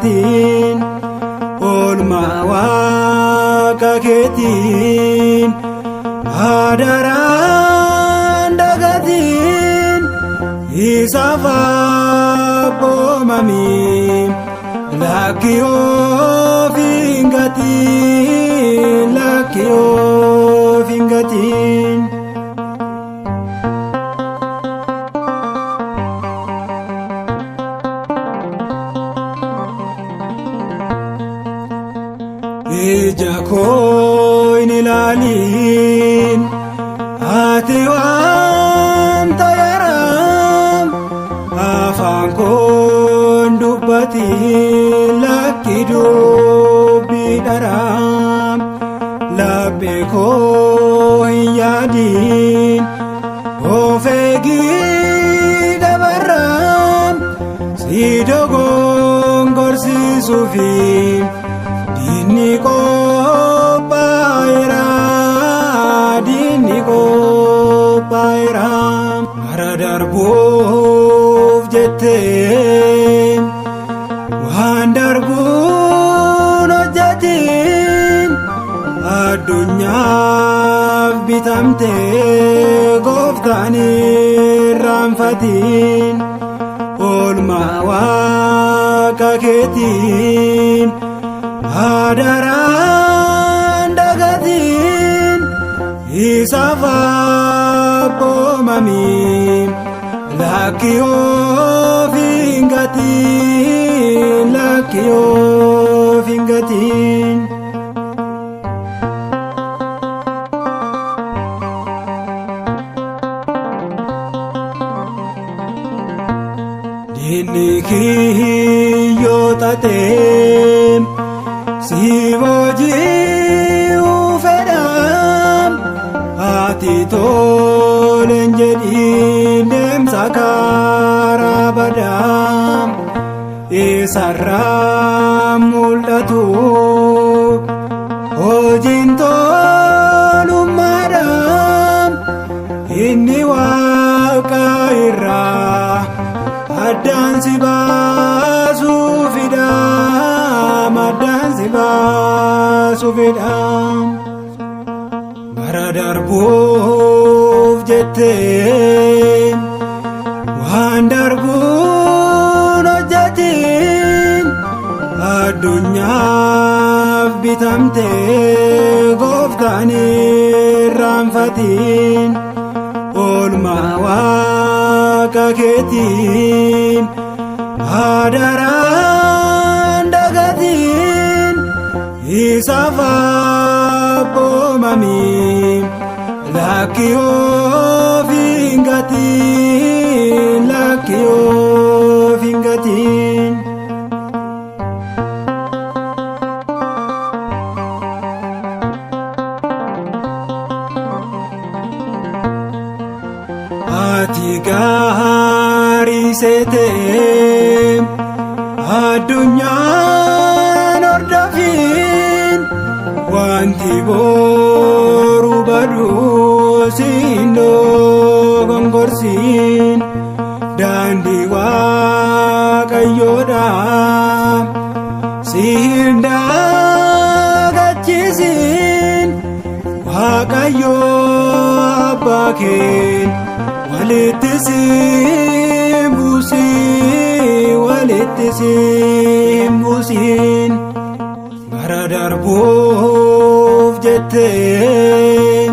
Irraanfatiin oolmaa waaqa keetiin hadaraan dagatiin isaaf abboomamii lakki of hin gatiin lakki of hin gatiin. Ija koo hin ilaaliin ati wanta yaraa afaan koon dubbatiin lakki dubbii dharaa laphee koo hin yaadiin of eegii dabarraa si dogongorsiisuufi. Diinni qophaa'eera, diinni qophaa'eera. Bara darbuuf jettee waan darbuun hojjetiin addunyaaf bitamtee gooftaan irraanfatiin oolmaa waaqa keetiin. Hadaraan dagatiin isaaf abboomamii lakki of hin gatiin lakki of hin gatiin. Diinni kiyyoo xaxee si booji'uu fedha ati toleen jedhiin deemsa karaa badaa isarraa mul'atu hojiin tolummaadha inni waaqa irraa addaan si baasuufidha addaan si baasuufidha. Bara darbuuf jettee waan darbuun hojjetiin addunyaaf bitamtee gooftaan irraanfatiin oolmaa waaqa keetiin hadaraan dagatiin isaaf abboomamii lakki of hin gatiin lakki of hin gatiin. Ati gaarii seetee addunyaan hordofin wanti boru badu siin dogongorsiin daandii waaqayyoodha siin dagachiisin waaqayyo abbaa keen walitti siin buusin walitti siin buusin bara darbuuf jettee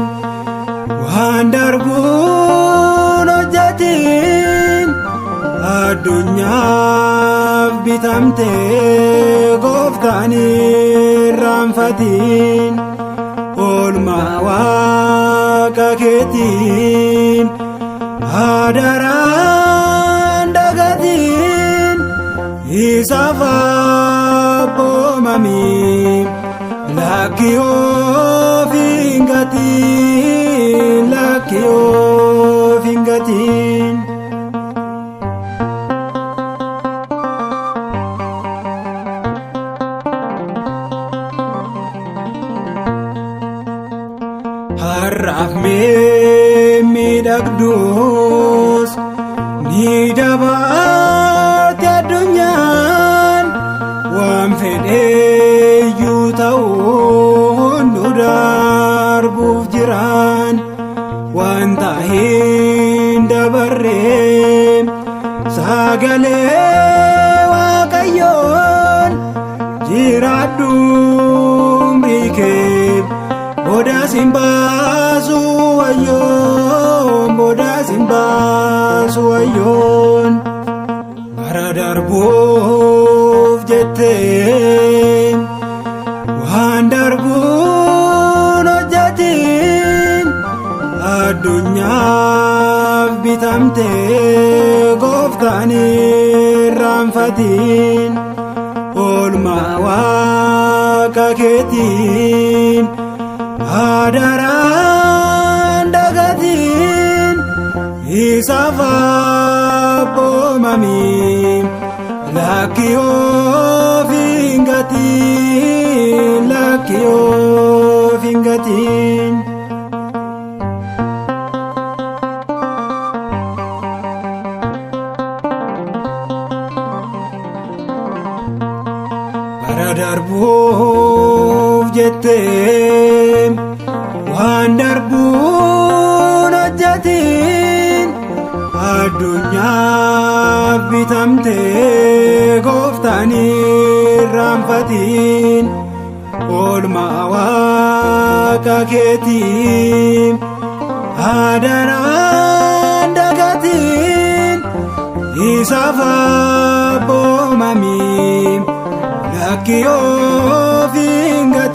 waan darbuun hojjetiin addunyaaf bitamtee gooftaan irraanfatiin oolmaa waaqa keetiin hadaraan dagatiin isaaf abboomamii lakki of hin gatiin lakki of hin gatiin. Har'aaf miidhagduus ni dabaarte addunyaan. Sagalee Waaqayyoon jiraadhu umrii kee, booda siin baasu wayyoon, booda siin baasu wayyoon. Bara darbuuf jettee waan darbuun hojjetiin, addunyaaf bitamtee gooftaan irraanfatiin. Oolmaa waaqa keetiin adaraan dagatiin, isaaf abboomamii. Lakki of hin gatiin, lakki of hin gatiin. Bara darbuuf jettee waan darbuun hojjetiin, addunyaaf bitamtee gooftaan irraanfatiin. Oolmaa waaqa keetiin adaraan dagatiin, isaaf abboomamii. Lakki of hin gatiin.